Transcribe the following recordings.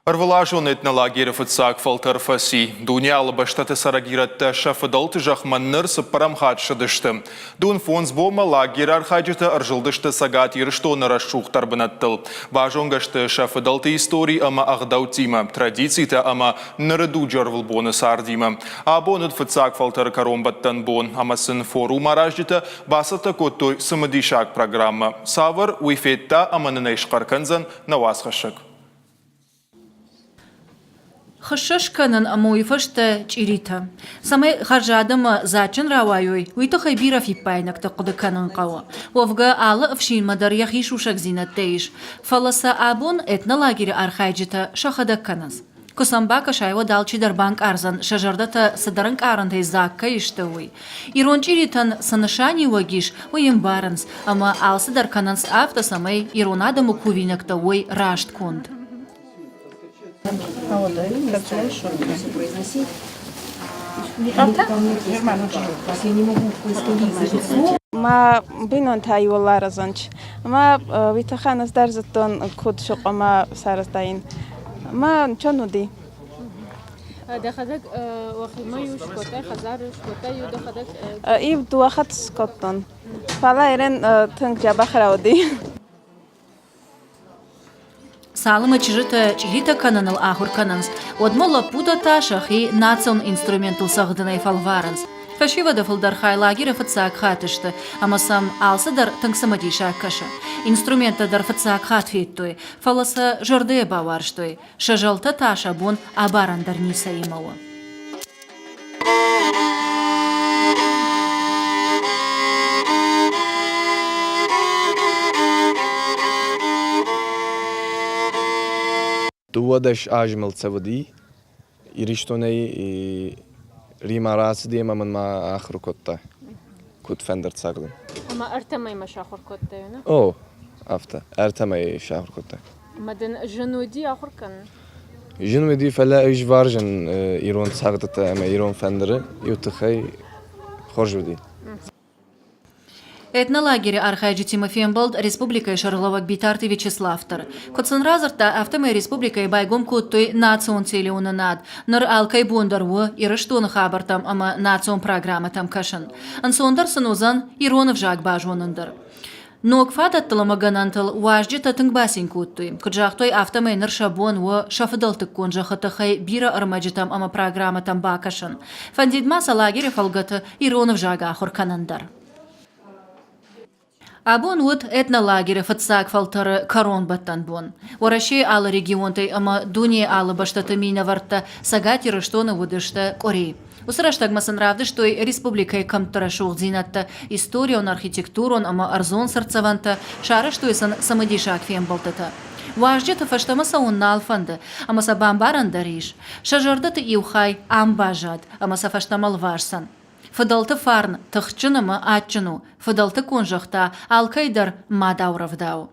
Ӕрвылазон этнолагеры фыццаг фӕлтӕр фӕци. Дуне алы бӕстӕты цӕрӕг ирӕттӕ сӕ фыдӕлты зӕхмӕ ныр цыппӕрӕм хатт ссыдысты. Дун фондз бонмӕ лагеры архайджытӕ ӕрзылдысты Цӕгат Ирыстоны рӕсугъддӕр бынӕттыл. Базонгӕ сты сӕ фыдӕлты истори ӕмӕ ӕгъдӕуттимӕ, традицитӕ ӕмӕ ныры дуджы ӕрвылбоны цардимӕ. Абон уыд фыццаг фӕлтӕры кӕронбӕттӕн бон ӕмӕ сын форум аразджытӕ бацӕттӕ кодтой цымыдисаг программӕ. Цавӕр, уый федта ӕмӕ нын ӕй схъӕр кӕндзӕн нӕ уацхӕссӕг. Хыссӕ скӕнын ӕмӕ уый фӕстӕ чъиритӕ. Цӕмӕй хӕрзад ӕмӕ дзаджджын рауайой, уый тыххӕй бирӕ фиппаинӕгтӕ хъуыды кӕнын хъӕуы. Уӕвгӕ, алы ӕфсинмӕ дӕр йӕхи сусӕгдзинӕдтӕ ис, фӕлӕ сӕ абон этнолагеры архайджытӕ сӕхӕдӕг кӕнынц. Куы сӕм бакӕсай, уӕд алчидӕр банкъардзӕн, сӕ зӕрдӕтӕ цыдӕр ӕнкъарӕнтӕй дзаг кӕй сты, уый. Ирон чъиритӕн цы нысаниуӕг ис, уый ӕмбарынц ӕмӕ алцыдӕр кӕнынц афтӕ, цӕмӕй ирон адӕмы кувинӕгтӕ уой раст конд. Мӕ бинонтӕ иуыл аразынц. Ӕмӕ уый тыххӕн ӕз дӕр зыдтон, куыд сыхъуамӕ сарӕзтаин. Ӕмӕ нчон уыди. Дӕхӕдӕг уӕхимӕ-иу скодтай, хӕдзары скодтай-иу дӕхӕдӕг? Иу дыууӕ хатт скодтон. Фӕлӕ Ирен тынг дзӕбӕх рауди. Цалынмӕ чызджытӕ чъиритӕ кӕныныл ахуыр кӕнынц, уӕдмӕ лӕппутӕ та сӕхи национ инструментыл цӕгъдынӕй фӕлварынц. Фӕсивӕды фылдӕр хай лагеры фыццаг хатт сты, ӕмӕ сӕм алцыдӕр тынг цымыдисаг кӕсы. Инструменттӕ дӕр фыццаг хатт федтой, фӕлӕ сӕ зӕрдӕйӕ бауарзтой. Сӕ зӕлтӕ та сӕ бон абарӕн дӕр ницӕимӕ у. 12 азы мыл цӕуыди Иристонӕй Римӕ рацыди ӕмӕ мын ма ахуыр кодта, куыд фӕндыр цӕгъдын. Ӕмӕ ӕртӕ мӕймӕ сахуыр кодтай, нӕ? О, афтӕ. Ӕртӕ мӕйы сахуыр кодта. Ӕмӕ дын зын уыди ахуыр кӕнын? Зын уыди, фӕлӕ ӕз варзын ирон цӕгъдтытӕ ӕмӕ ирон фӕндыры иу тыххӕй хорз уыди. Этнолагеры архайджытимӕ фембӕлд республикӕйы сӕргълӕууӕг Битарты Вячеслав дӕр. Куыд сын радзырдта, афтӕмӕй республикӕйы байгом кодтой национ телеуынынад. Ныр алкӕй бон дӕр у Ирыстоны хабӕрттӕм ӕмӕ национ программӕтӕм кӕсын. Ӕнцондӕр сын уыдзӕн ирон ӕвзаг базонын дӕр. Ног фадӕттыл ӕмӕ гӕнӕнтыл уазджытӕ тынг бацин кодтой. Куыд загътой, афтӕмӕй ныр сӕ бон у сӕ фыдӕлтыккон зӕххы тыххӕй бирӕ ӕрмӕджытӕм ӕмӕ программӕтӕм бакӕсын. Фӕндид ма сӕ лагеры фӕлгӕты ирон ӕвзаг ахуыр кӕнын дӕр. Абон уыд этнолагеры фыццаг фӕлтӕры кӕронбӕттӕн бон. Уӕрӕсейы алы регионтӕй ӕмӕ дунейы алы бӕстӕты минӕвӕрттӕ Цӕгат Ирыстоны уыдысты къуыри. Уыцы рӕстӕгмӕ сын равдыстой республикӕйы кӕмтты рӕсугъддзинӕдтӕ, историон, архитектурон ӕмӕ ӕрдзон цыртдзӕвӕнтӕ, сарӕзтой сын цымыдисаг фембӕлдтытӕ. Уазджыты фӕстӕмӕ цӕуын нал фӕнды, ӕмӕ сӕ бамбарӕн дӕр ис. Сӕ зӕрдӕты иу хай ам баззад, ӕмӕ сӕ фӕстӕмӕ лвасдзӕн. Фыдӕлты фарн тыхджын ӕмӕ адджын у, фыдӕлтыккон зӕхх та алкӕй дӕр мадау рӕвдауы.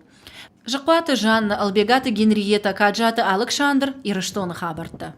Зыхъуаты Жаннӕ, Ӕлбегаты Генриетӕ, Каджаты Алыксандр, Ирыстоны хабӕрттӕ.